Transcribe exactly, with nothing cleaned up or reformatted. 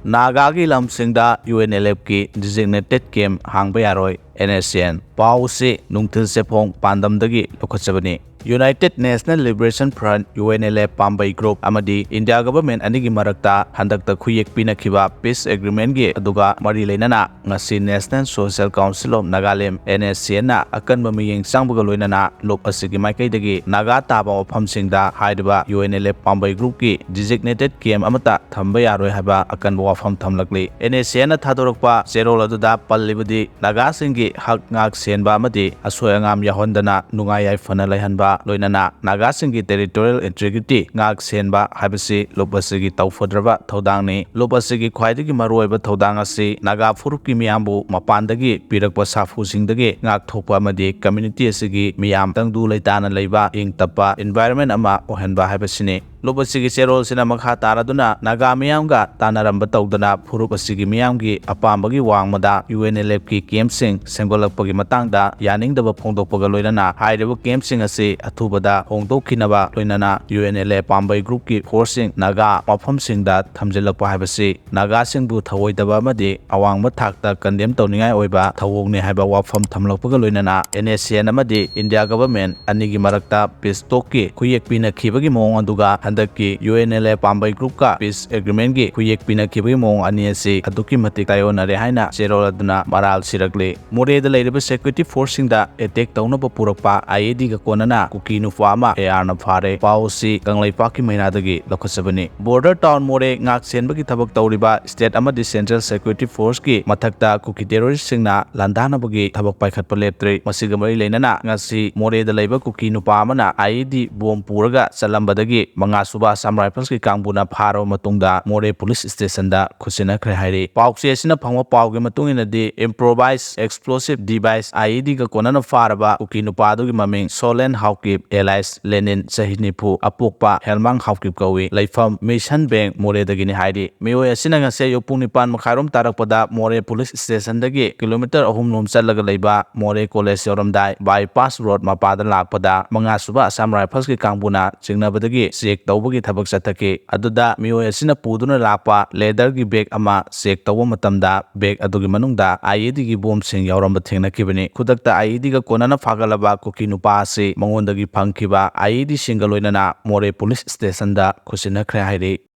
ꯅꯥꯒꯥꯒꯤ ꯂꯝꯁꯤꯡꯗ U N L ꯑꯦꯐꯀꯤ designated camp ꯍꯥꯡꯕ ꯌꯥꯔꯣꯏ, ꯑꯦꯟ ꯑꯦꯁ ꯑꯦꯟ꯫ ꯄꯥꯎ ꯑꯁꯤ ꯅꯨꯡꯊꯤꯜ ꯆꯦꯐꯣꯡ ꯄꯥꯟꯗꯝꯗꯒꯤ ꯂꯧꯈꯠꯆꯕꯅꯤ꯫ United National Liberation Front, U N L F, Pambei group ꯑꯃꯗꯤ India government ꯑꯅꯤꯒꯤ ꯃꯔꯛꯇ ꯍꯟꯗꯛꯇ ꯈꯨꯌꯦꯛ ꯄꯤꯅꯈꯤꯕ peace agreementꯀꯤ ꯑꯗꯨꯒ ꯃꯔꯤ ꯂꯩꯅꯅ ꯉꯁꯤ National Social Council of Nagaland, N S C ꯑꯦꯟꯅ ꯑꯀꯟꯕ ꯃꯤꯠꯌꯦꯡ ꯆꯪꯕꯒ ꯂꯣꯏꯅꯅ ꯂꯨꯞ ꯑꯁꯤꯒꯤ ꯃꯥꯏꯀꯩꯗꯒꯤ ꯅꯥꯒꯥ ꯇꯥꯕ ꯃꯐꯝꯁꯤꯡꯗ ꯍꯥꯏꯔꯤꯕ ꯌꯨ ꯑꯦꯟ ꯑꯦꯜ ꯑꯦꯐ ꯄꯥꯝꯕꯩ groupꯀꯤ designated camp ꯑꯃꯠꯇ ꯊꯝꯕ ꯌꯥꯔꯣꯏ ꯍꯥꯏꯕ ꯑꯀꯟꯕ ꯋꯥꯐꯝ ꯊꯝꯂꯛꯂꯤ꯫ ꯑꯦꯟ ꯑꯦꯁ ꯁꯤ ꯑꯦꯟꯅ ꯊꯥꯗꯣꯔꯛꯄ ꯆꯦꯔꯣꯜ ꯑꯗꯨꯗ ꯄꯜꯂꯤꯕꯗꯤ ꯅꯥꯒꯥꯁꯤꯡꯒꯤ ꯍꯛ ꯉꯥꯛ ꯁꯦꯟꯕ ꯑꯃꯗꯤ ꯑꯁꯣꯏ ꯑꯉꯥꯝ ꯌꯥꯎꯍꯟꯗꯅ ꯅꯨꯡꯉꯥꯏ ꯌꯥꯏꯐꯅ ꯂꯩꯍꯟꯕ, ꯂꯣꯏꯅꯅ ꯅꯥꯒꯥꯁꯤꯡꯒꯤ territorial integrity ꯉꯥꯛ ꯁꯦꯟꯕ ꯍꯥꯏꯕꯁꯤ ꯂꯨꯞ ꯑꯁꯤꯒꯤ ꯇꯧꯐꯗ꯭ꯔꯕ ꯊꯧꯗꯥꯡꯅꯤ꯫ ꯂꯨꯞ ꯑꯁꯤꯒꯤ ꯈ꯭ꯋꯥꯏꯗꯒꯤ ꯃꯔꯨꯑꯣꯏꯕ ꯊꯧꯗꯥꯡ ꯑꯁꯤ ꯅꯥꯒꯥ ꯐꯨꯔꯨꯞꯀꯤ ꯃꯤꯌꯥꯝꯕꯨ ꯃꯄꯥꯟꯗꯒꯤ ꯄꯤꯔꯛꯄ ꯁꯥꯐꯨꯁꯤꯡꯗꯒꯤ ꯉꯥꯛꯊꯣꯛꯄ ꯑꯃꯗꯤ community ꯑꯁꯤꯒꯤ ꯃꯤꯌꯥꯝ ꯇꯪꯗꯨ ꯂꯩꯇꯥꯅ ꯂꯩꯕ, ꯏꯪ ꯇꯞꯄ environment ꯑꯃ ꯑꯣꯏꯍꯟꯕ ꯍꯥꯏꯕꯁꯤꯅꯤ꯫ ꯂꯨꯞ ꯑꯁꯤꯒꯤ ꯆꯦꯔꯣꯜꯁꯤꯅ ꯃꯈꯥ ꯇꯥꯔꯗꯨꯅ ꯅꯥꯒꯥ ꯃꯤꯌꯥꯝꯒ ꯇꯥꯟꯅꯔꯝꯕ ꯇꯧꯗꯅ ꯐꯨꯔꯨꯞ ꯑꯁꯤꯒꯤ ꯃꯤꯌꯥꯝꯒꯤ ꯑꯄꯥꯝꯕꯒꯤ ꯋꯥꯡꯃꯗ ꯌꯨ ꯑꯦꯟ ꯑꯦꯜ ꯑꯦꯐꯀꯤ campꯁꯤꯡ ꯁꯦꯝꯒꯠꯂꯛꯄꯒꯤ ꯃꯇꯥꯡꯗ ꯌꯥꯅꯤꯡꯗꯕ ꯐꯣꯡꯗꯣꯛꯄꯒ ꯂꯣꯏꯅꯅ ꯍꯥꯏꯔꯤꯕ campꯁꯤꯡ ꯑꯁꯤ ꯑꯊꯨꯕꯗ ꯍꯣꯡꯗꯣꯛꯈꯤꯅꯕ, ꯂꯣꯏꯅꯅ ꯌꯨ ꯑꯦꯟ ꯑꯦꯜ ꯑꯦꯐ ꯄꯥꯝꯕꯩ groupꯀꯤ forceꯁꯤꯡ ꯅꯥꯒꯥ ꯃꯐꯝꯁꯤꯡꯗ ꯊꯝꯖꯤꯜꯂꯛꯄ ꯍꯥꯏꯕꯁꯤ ꯅꯥꯒꯥꯁꯤꯡꯕꯨ ꯊꯧꯑꯣꯏꯗꯕ ꯑꯃꯗꯤ ꯑꯋꯥꯡꯕ ꯊꯥꯛꯇ condemn ꯇꯧꯅꯤꯡꯉꯥꯏ ꯑꯣꯏꯕ ꯊꯧꯑꯣꯡꯅꯤ ꯍꯥꯏꯕ ꯋꯥꯐꯝ ꯊꯝꯂꯛꯄꯒ ꯂꯣꯏꯅꯅ ꯑꯦꯟ ꯑꯦꯁ ꯁꯤ ꯑꯦꯟ ꯑꯃꯗꯤ India government ꯑꯅꯤꯒꯤ ꯃꯔꯛꯇ peace talkꯀꯤ ꯈꯨꯌꯦꯛ ꯄꯤꯅꯈꯤꯕꯒꯤ ꯃꯑꯣꯡ ꯑꯗꯨꯒ ꯍꯟꯗꯛꯀꯤ ꯌꯨ ꯑꯦꯟ ꯑꯦꯜ ꯑꯦꯐ ꯄꯥꯝꯕꯩ groupꯀ peace agreementꯀꯤ ꯈꯨꯌꯦꯛ ꯄꯤꯅꯈꯤꯕꯒꯤ ꯃꯑꯣꯡ ꯑꯅꯤ ꯑꯁꯤ ꯑꯗꯨꯛꯀꯤ ꯃꯇꯤꯛ ꯇꯥꯏꯑꯣꯟꯅꯔꯦ ꯍꯥꯏꯅ ꯆꯦꯔꯣꯜ ꯑꯗꯨꯅ ꯃꯔꯥꯜ ꯁꯤꯔꯛꯂꯤ꯫ ꯃꯣꯔꯦꯗ ꯂꯩꯔꯤꯕ security forceꯁꯤꯡꯗ attack ꯇꯧꯅꯕ ꯄꯨꯔꯛꯄ ꯑꯥꯏ ꯏ ꯗꯤꯒ ꯀꯣꯟꯅꯅ ꯀꯨꯀꯤ ꯅꯨꯄꯥ ꯑꯃ ꯑꯦ ꯑꯥꯔꯅ ꯐꯥꯔꯦ꯫ ꯄꯥꯎ ꯑꯁꯤ ꯀꯪꯂꯩꯄꯥꯛꯀꯤ ꯃꯩꯅꯥꯗꯒꯤ ꯂꯧꯈꯠꯆꯕꯅꯤ꯫ Border town ꯃꯣꯔꯦ ꯉꯥꯛ ꯁꯦꯟꯕꯒꯤ ꯊꯕꯛ ꯇꯧꯔꯤꯕ state ꯑꯃꯗꯤ central security forceꯀꯤ ꯃꯊꯛꯇ ꯀꯨꯀꯤ terroristꯁꯤꯡꯅ ꯂꯥꯟꯗꯥꯅꯕꯒꯤ ꯊꯕꯛ ꯄꯥꯏꯈꯠꯄ ꯂꯦꯞꯇ꯭ꯔꯤ꯫ ꯃꯁꯤꯒ ꯃꯔꯤ ꯂꯩꯅꯅ ꯉꯁꯤ ꯃꯣꯔꯦꯗ ꯂꯩꯕ ꯀꯨꯀꯤ ꯅꯨꯄꯥ ꯑꯃꯅ ꯑꯥꯏ ꯏ ꯗꯤ bomb ꯄꯨꯔꯒ ꯆꯠꯂꯝꯕꯗꯒꯤ ꯃꯉꯥ ꯁꯨꯕ Assam Riflesꯀꯤ ꯀꯥꯡꯕꯨꯅ ꯐꯥꯔꯕ ꯃꯇꯨꯡꯗ ꯃꯣꯔꯦ police stationꯗ ꯈꯨꯠꯁꯤꯟꯅꯈ꯭ꯔꯦ ꯍꯥꯏꯔꯤ꯫ ꯄꯥꯎꯆꯦ ꯑꯁꯤꯅ ꯐꯪꯕ ꯄꯥꯎꯒꯤ ꯃꯇꯨꯡ ꯏꯟꯅꯗꯤ, improvised explosive device, ꯑꯥꯏ ꯏ ꯗꯤꯒ ꯀꯣꯟꯅꯅ ꯐꯥꯔꯕ ꯀꯨꯀꯤ ꯅꯨꯄꯥ ꯑꯗꯨꯒꯤ ꯃꯃꯤꯡ ꯁꯣꯂꯦꯟ ꯍꯥꯎꯀꯤꯞ alias ꯂꯦꯅꯤꯟ, ꯆꯍꯤ ꯅꯤꯐꯨ, ꯑꯄꯣꯛꯄ ꯍꯦꯜꯃꯥꯡ ꯍꯥꯎꯀꯤꯞ ꯀꯧꯏ, ꯂꯩꯐꯝ ꯃꯤꯁꯟ ꯕꯦꯡ, ꯃꯣꯔꯦꯗꯒꯤꯅꯤ ꯍꯥꯏꯔꯤ꯫ ꯃꯤꯑꯣꯏ ꯑꯁꯤꯅ ꯉꯁꯤ ꯑꯌꯨꯛ ꯄꯨꯡ ꯅꯤꯄꯥꯟ ꯃꯈꯥꯏꯔꯣꯝ ꯇꯥꯔꯛꯄꯗ ꯃꯣꯔꯦ police stationꯗꯒꯤ kilometre ꯑꯍꯨꯝ ꯂꯣꯝ ꯆꯠꯂꯒ ꯂꯩꯕ ꯃꯣꯔꯦ college ꯌꯧꯔꯝꯗꯥꯏ bypass road ꯃꯄꯥꯗ ꯂꯥꯛꯄꯗ ꯃꯉꯥ ꯁꯨꯕ Assam Riflesꯀꯤ ꯀꯥꯡꯕꯨꯅ ꯆꯤꯡꯅꯕꯗꯒꯤ check ꯇꯧꯕꯒꯤ ꯊꯕꯛ ꯆꯠꯊꯈꯤ꯫ ꯑꯗꯨꯗ ꯃꯤꯑꯣꯏ ꯑꯁꯤꯅ ꯄꯨꯗꯨꯅ ꯂꯥꯛꯄ leatherꯒꯤ bag ꯑꯃ check ꯇꯧꯕ ꯃꯇꯝꯗ, bag ꯑꯗꯨꯒꯤ ꯃꯅꯨꯡꯗ IEDꯒꯤ ꯕꯣꯝꯁꯤꯡ ꯌꯥꯎꯔꯝꯕ ꯊꯦꯡꯅꯈꯤꯕꯅꯤ꯫ ꯈꯨꯗꯛꯇ IEDꯒ ꯀꯣꯟꯅꯅ ꯐꯥꯒꯠꯂꯕ ꯀꯨꯀꯤ ꯅꯨꯄꯥ ꯑꯁꯤ ꯃꯉꯣꯟꯗꯒꯤ ꯐꯪꯈꯤꯕ IEDꯁꯤꯡꯒ ꯂꯣꯏꯅꯅ ꯃꯣꯔꯦ police stationꯗ ꯈꯨꯠꯁꯤꯟꯅꯈ꯭ꯔꯦ ꯍꯥꯏꯔꯤ꯫